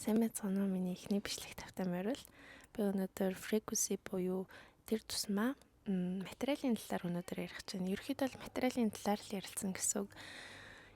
Сайн байцгаана уу, миний эхний бичлэг тавтай морил. Би өнөөдөр frequency буюу тэр тусмаа материалын талаар өнөөдөр ярих чинь. Ерөнхийдөө бол материалын талаар л ярилцсан гэсэн үг.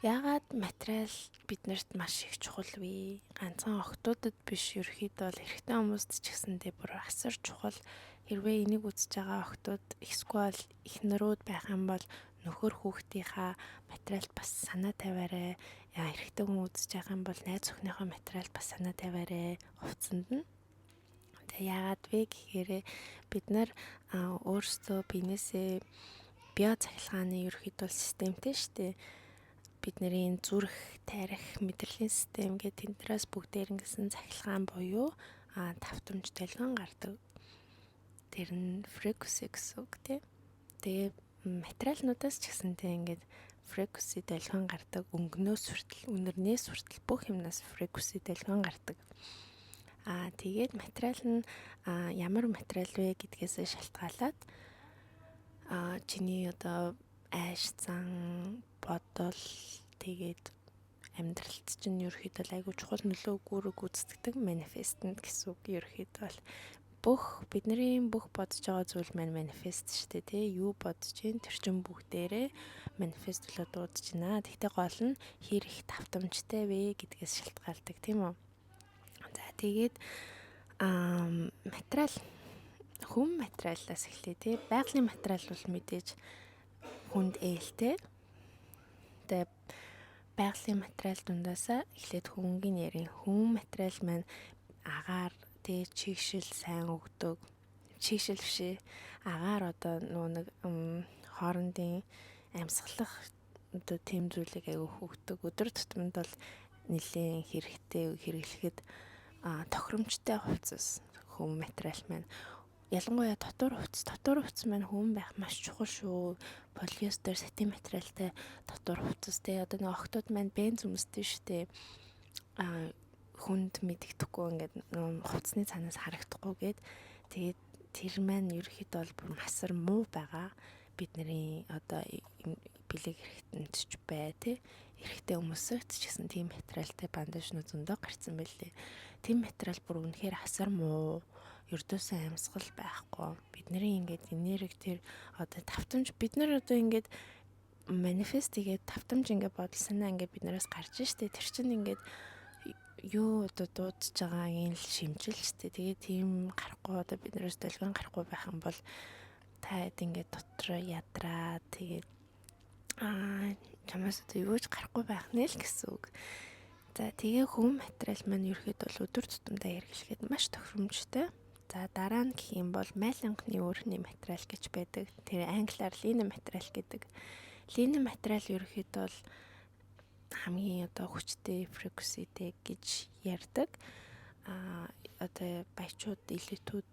Яагаад материал биднэрт маш их чухал вэ? Ганцхан охтуудад биш, ерөнхийдөө бол эрэгтэй хүмүүст ч гэсэндээ бүр асар чухал. Хэрвээ энийг үзэж байгаа охтууд эсвэл эхнэрүүд байх юм бол нөхөр хүүхдийнхаа материалд бас санаа тавиарай. Эрэгтэй хүн үзэж байгаа юм бол найз охиныхоо материалд бас санаа тавиарай хувцсанд нь. Тэгээ яагаад вэ гэхээр бид нар өөрсдөө биенээсээ био цахилгааны ерөнхийдөө системтэй шүү дээ. Бидний зүрх, тарих, мэдрэлийн систем гэх тэндрээс бүгдээр ингэсэн цахилгаан буюу тавтамж долгион гардаг. Тэр нь frequency гэсэн үг, тий. Тэгээ материалнуудаас ч гэсэнтэй ингээд frequency долгион гардаг, өнгөнөөс хүртэл, үнэрнээс хүртэл бүх юмнаас frequency долгион гардаг. Тэгээд материал нь ямар материал вэ гэдгээс шалтгаалаад чиний одоо айш зан, бодол, тэгээд амьдралд чинь ерөөхдөө айгүй чухал нөлөө үүрэг гүйцэтгэдэг манифестэнд гэсэн үг. Ерөөхдөө бол бүх бидний бүх бодож байгаа зүйл маань манифест шүү дээ, тий. Юу бодож чинь тэр чинь бүгдээрээ манифест болоо дуудаж байна. Гэхдээ гол нь хэр их тавтамжтай вэ гэдгээс шалтгаалдаг, тийм үү? За, тэгээд материал, хүн материалаас эхлэе, тий. Байгалийн материал бол мэдээж хүнд ээлтэй. Тэгээ байгалийн материал дундаасаа эхлээд хөнгөний ярин. Хүн материал маань агаар, тий, чигшил сайн өгдөг. Чигшил биш ээ. Агаар одоо нөө нэг хоорондын амьсгалах одоо тийм зүйлийг аягүй өгдөг. Өдөр тутамд бол нэлээд хэрэгтэй хэрэглэхэд тохиромжтой хувцас хүн материал маань. Ялангуяа дотор хувцас, дотор хувцас маань хүн байх маш чухал шүү. Полиэстер, сатин материалтай дотор хувцас, те. Одоо нэг охтууд маань бенз өмсдөг шүү дээ. Хүнд мэдэгдэхгүй, ингээд хувцсны цаанаас харагдахгүй гээд, тэгээд тэр маань ерөөхдөө бол бүр масар муу байгаа. Бидний одоо бэлэг хэрэгтэнд ч бай, те, эрэгтэй хүмүүсд ч гэсэн тийм материалтай бандажнууд зөндөө гарцсан байлээ. Тийм материал бүр үнэхээр асар муу. Ердөөсөө амьсгал байхгүй. Бидний ингээд энерги, тэр одоо тавтамж, бид нар одоо ингээд манифест хийгээд тавтамж ингээд бодол санаа ингээд биднээс гарч штэ. Тэр чинь ингээд юу одоо дуудаж байгаагийн л шимжил штэ. Тэгээ тийм гарахгүй, одоо биднээс долгион гарахгүй байх юм бол та хэд ингээд дотроо ядраа, тэгээд чамаас одоо юу ч гарахгүй байх нэ л гэсэн үг. За, тэгээ хүн материал маань ерөөхдөө бол өдөр тутамдаа хэрэглэхэд маш тохиромжтой. За, дараа нь гэх юм бол майланганы өөрхний материал гэж байдаг. Тэр англиар linen материал гэдэг. Linen материал ерөөхдөө бол хамгийн одоо хүчтэй frequency-тэй гэж ярьдаг. Одоо баячууд, элитүүд,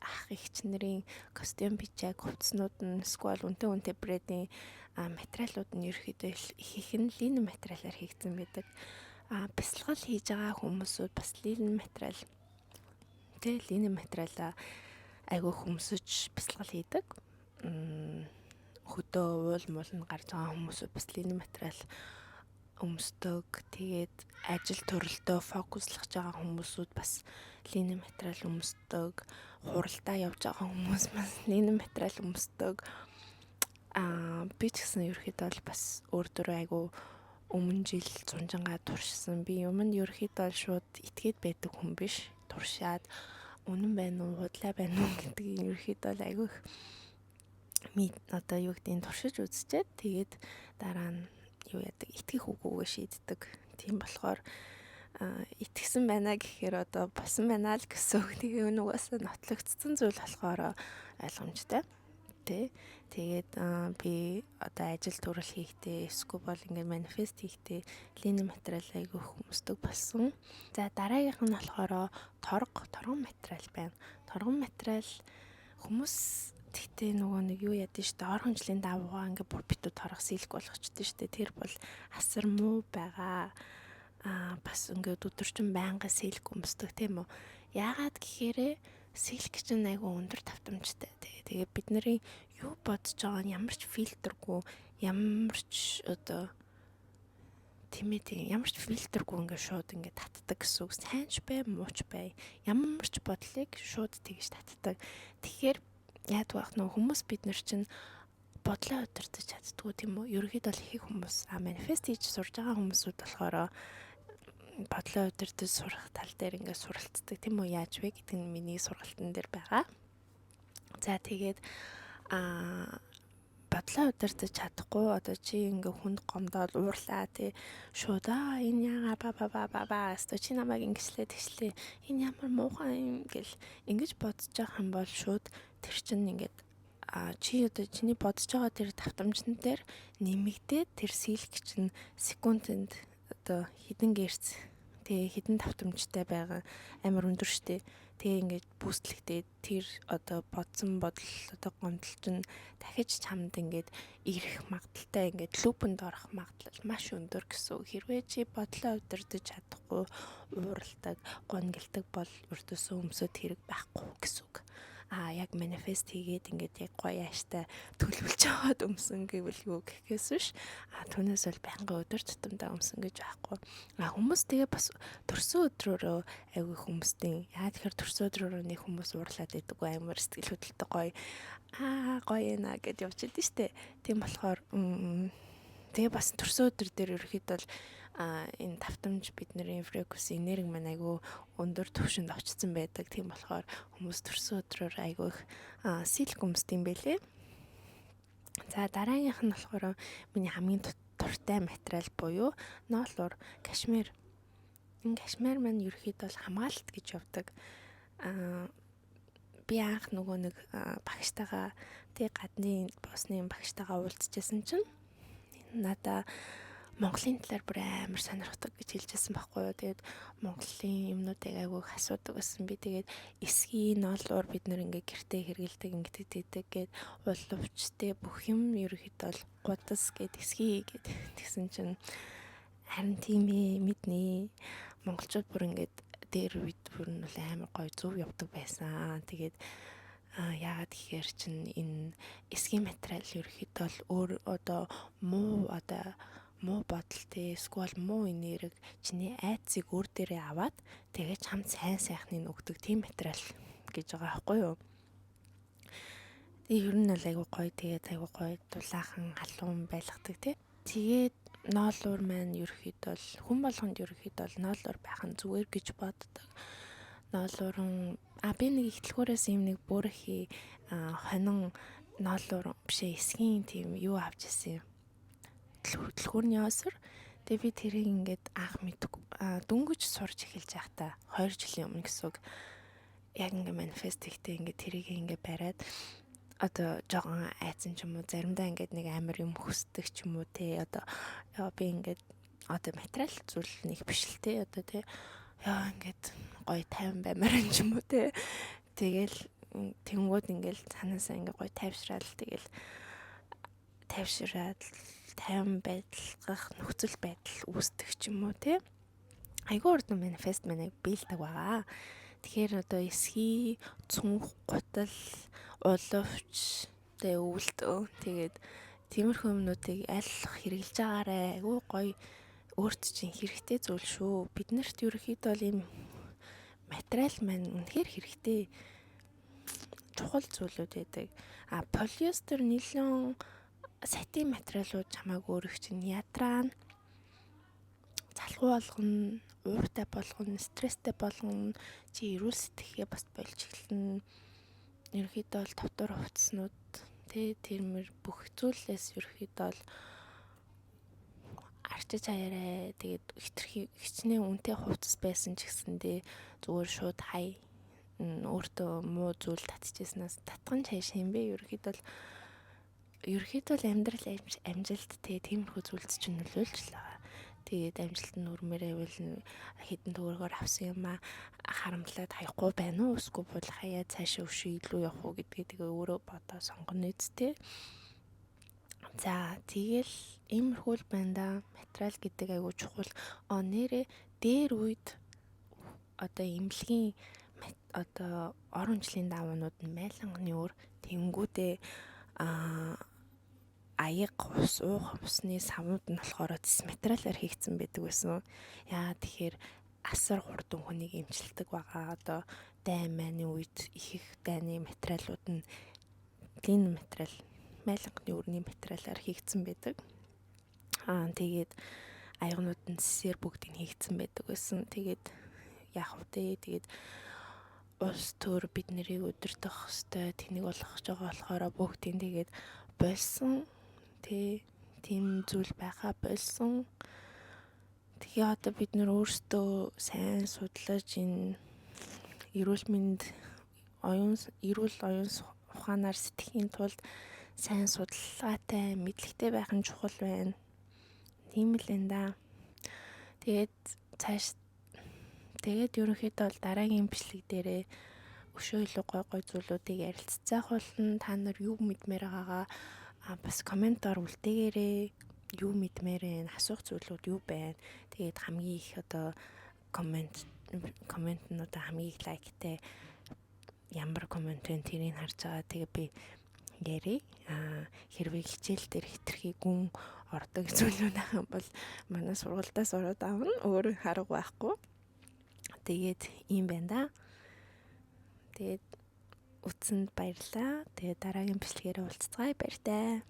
ах эгч нарын костюм, пиджак, хувцснууд нь эсвэл үнэтэй үнэтэй брендийн материалууд нь ерөөхдөө их нь linen материалаар хийгдсэн байдаг. Бясалгал хийж байгаа хүмүүсүүд бас linen материал, тэ, linen материалаа айгүй хөмсөж бясалгал хийдэг. Хөдөө уул муул нь гарч байгаа хүмүүсүүд бас linen материал өмсдөг. Тэгээд ажил төрөлдөө фокуслах байгаа хүмүүсүүд бас linen материал өмсдөг. Хуралдаа явж байгаа хүмүүс бас linen материал өмсдөг. Би ч гэсэн ерөөхдөө бол бас өөр дөрөө айгүй өмнө жил зунжангаа туршсан. Би юмд ерөөхдөө бол шууд итгээд байдаг хүн биш. Туршаад үнэн байна уу, худлаа байна уу гэдгийг ерөөхдөө бол айгүй их одоо юу гэдгийг туршиж үзчихэд, тэгээд дараа нь юу яадаг, итгэх үгүйгээ шийддэг. Тийм болохоор итгэсэн байна гэхээр одоо болсон байна л гэсэн үг. Тэгээ угаасаа нотлогдсон зүйл болохоор ойлгомжтой. Тэ. Тэгээд би одоо ажил төрөл хийхдээ эсвэл бол ингээд манифест хийхдээ linen материал айгүй өмсдөг болсон. За, дараагийнх нь болохоор торго, торгон материал байна. Торгон материал хүмүүс тэгтээ нөгөө нэг юу яд нь штэ, орхон жилийн давуугаа ингээд бүр битүү торох silk болгочтой штэ. Тэр бол асар муу байгаа. Бас ингээд өдөржин байнга silk өмсдөг, тийм үү? Яагаад гэхээр silk чинь айгүй өндөр тавтамжтай. Тэгээ бидний юу бодож байгаа нь ямар ч фильтргүй, ямар ч одоо Тийм ээ, тийм, ямар ч фильтргүй ингээд шууд ингээд татдаг гэсэн үг. Сайн ч бай, муу ч бай. Ямар ч бодлыг шууд тэгж татдаг. Тэгэхээр яадаг байх нөө хүмүүс, бид нар чинь бодлоо удирдах чаддгүй, тийм үү? Ерөнхийдөө бол их хүмүүс, манифест хийж сурж байгаа хүмүүсүүд болохоор бодлоо удирдах сурах тал дээр ингээд суралцдаг, тийм үү? Яаж вэ гэдэг нь миний сургалтын дээр байгаа. За, тэгээд бодлоо удирдах чадахгүй, одоо чи ингээ хүнд гомдоод уурлаа, тий, шууд "Аа, энэ яага ба ба ба ба ба, өстой чи намайг ингэслээ, тэгшлээ, энэ ямар муухай юм" гэл ингэж бодож байгаа юм бол шууд тэр чинь ингээд чи одоо чиний бодож байгаа тэр давтамжн дээр нэмэгдээд тэр silk чинь секундэд одоо хэдэн герц, тэгээ хэдэн давтамжтай байгаа, амар өндөр штэ. Тэгээ ингээд boost лэгдээд тэр одоо бодсон бодол, одоо гомдол чинь дахиж чамд ингээд ирэх магадлалтай, ингээд loop энд орох магадлал маш өндөр гэсэн үг. Хэрвээ чи бодлоо удирдах чадахгүй, ууралдаг, гонигилдаг бол ердөөсөө өмсөд хэрэг байхгүй гэсэн үг. Яг манифест хийгээд ингээд яг гоё ааштай төлөвлөж аваад өмсөн гэвэл юу гэхээс биш. Түүнээс бол байнгын өдөр тутамдаа өмсөн гэж байхгүй. Хүмүүс тэгээ бас төрсөн өдрөөрөө айгүй хүмүүсийн, яа тэгэхээр төрсөн өдрөөрөө нэг хүмүүс уурлаад байдаг, амар сэтгэл хөдлөлтөй, гоё, гоё наа гэд явж идэв штэ. Тийм болохоор тэгээ бас төрсөн өдөр дээр ерөөхдөө бол энэ давтамж, бидний frequency, энерги маань айгүй өндөр түвшинд очсон байдаг. Тийм болохоор хүмүүс төрсөн өдрөөр айгүй их silk өмсдөг юм бэлээ. За, дараагийнх нь болохоор миний хамгийн дуртай материал буюу ноолуур, кашмир. Энэ кашмир маань ерөөхдөө бол хамгаалалт гэж явдаг. Би анх нөгөө нэг багштайгаа, тэг гадны босны багштайгаа уулзчихсан чинь надаа Монголын талаар бүр амар сонирхдаг гэж хэлжсэн байхгүй юу. Тэгээд Монголын юмнуудыг айгүй их асуудаг байсан. Би тэгээд эсгийн ноолуур бид нэр ингээ гэртээ хэрэгэлдэг, ингээд тэгдэг гээд, улвчтэй бүх юм ерөөхдөө бол гудас гээд, эсгий гээд тэгсэн чинь харин тийм ээ, мэднэ. Монголчууд бүр ингээд дээр үед бүр нь бол амар гоё зөв явдаг байсан. Тэгээд яагаад гэхээр чин энэ эсгийн материал ерөөхдөө бол өөр одоо муу бодол те, эсвэл муу энерги, чиний айдсыг өөр дээрээ аваад тэгээ чамд сайн сайхныг өгдөг тийм материал гэж байгаа байхгүй юу? Тэгээ ер нь бол айгуу гоё, тэгээд айгуу гоё дулаахан, халуун байлгадаг тий. Тэгээд ноолуур маань ерөөхдөө бол хүн болгонд ерөөхдөө бол ноолуур байх нь зүгээр гэж боддог. Ноолуурын би нэг их дэлгүүрээс ийм нэг бүрхий хонин ноолуур биш ээ, эсгийн тийм юу авч ирсэн юм, түлхүүрний осор. Тэгээ би тэрийг ингээд анх мэдгүй, дөнгөж сурч эхэлж байхдаа, 2 жилийн өмнө гэсэн үг. Яг ингээд манифест хийхдээ ингээд тэрийг ингээд бариад одоо жоохон айцсан ч юм уу, заримдаа ингээд нэг амар юм хүсдэг ч юм уу те, одоо яа, би ингээд одоо материал зүйл нэг биш л те, одоо те, яа, ингээд гоё тайван баймаар юм ч юм уу те. Тэгэл тэнгууд ингээл цаанаасаа ингээ гоё тайвшраал, тэгэл тайвшраад тайван байдлах нөхцөл байдал үүсдэг ч юм уу те. Айгүй урд манифест маань биелдэг байгаа. Тэгэхээр одоо эсхий, цүнх, гутал, уловч, тэгээ өвөлтөө, тэгээд тиймэрхүү юмнуудыг аль хэрэглэж байгаарай. Айгүй гоё, өөрт чинь хэрэгтэй зүйл шүү. Биднэрт ерөөхдөө бол ийм материал маань үнэхээр хэрэгтэй, чухал зүйлүүд байдаг. Полиэстер, нилон, сатин материалууд чамайг өөрөх чинь ядраана, залхуу болгоно, ууртай болгоно, стресстэй болгоно, чи эрүүл сэтгэхээ бас болж эхэлнэ. Ерөнхийдөө бол дотор хувцснууд тэ, тэр мэр бүх зүйлээс ерөнхийдөө бол арчиж хаяраа. Тэгээд хитрхи хичнээн үнэтэй хувцас байсан ч гэсэндээ зүгээр шууд хай, өөртөө муу зүйл татчихснаас татхан чайш юм бэ. Ерөнхийдөө бол амьдрал, амжилт те, тиймэрхүү зүйлд чинь нөлөөлж л байгаа. Тэгээд амжилт нь өрмөр байвал хэдэн төгрөгөөр авсан юм а харамлаад хаяхгүй байна уу? Эсвэл бол хаяа цаашаа өшөө илүү явах уу гэдгийг тэгээ өөрөө бодоо сонгоно үсттэй. За, тэгэл иймэрхүү л байна да. Материал гэдэг айгуу чухал. А нэрээ дээр үед одоо эмнэлгийн одоо ор хүнчлийн даавуунууд нь майланганы өр, тэнгүүдээ аяга ус уух усны савнууд нь болохоор цэс материалаар хийгдсэн байдаг байсан. Яа тэгэхээр асар хурдан хүнийг эмчилдэг байгаа. Одоо дайн майны үед их их дайны материалууд нь лин материал, майланганы өрний материалаар хийгдсэн байдаг. Тэгээд аягнууд нь цэсээр бүгдийг хийгдсэн байдаг байсан. Тэгээд яах вэ? Тэгээд улс төр бид нарыг удирдах хэвээр тэнэг болгох гэж байгаа болохоор бүгдийг тэгээд болсон. Тэ тийм зүйл байхаа болсон. Тэгээ одоо бид нар өөрсдөө сайн судлаж энэ эрүүл мэнд оюун эрүүл оюун ухаанаар сэтгэхийн тулд сайн судалгаатай мэдлэгтэй байх нь чухал байна. Тийм л энэ да. Тэгээд цааш тэгээд ерөнхийдөө бол дараагийн бичлэг дээрээ өшөө илүү гой гой зүйлүүдийг ярилцах болно. Та нар юу мэдмээр байгаагаа бас комментоор үлдээгээрэй. Юу мэдмээр байна? Асуух зүйлүүд юу байна? Тэгээд хамгийн их одоо комментнуудаа хамгийн их лайктай ямар коммент вэ тэрийг харж байгаа. Тэгээ би ярив. Хэрвээ хичээл дээр хэтэрхий гүн ордог зүйлүүд байх юм бол манай сургуультаас ороод авна. Өөр арга байхгүй. Тэгээд ийм байна да. Тэгээд үзсэнд баярлалаа. Тэгээд дараагийн бичлэгээр уулзцгаая. Баяртай.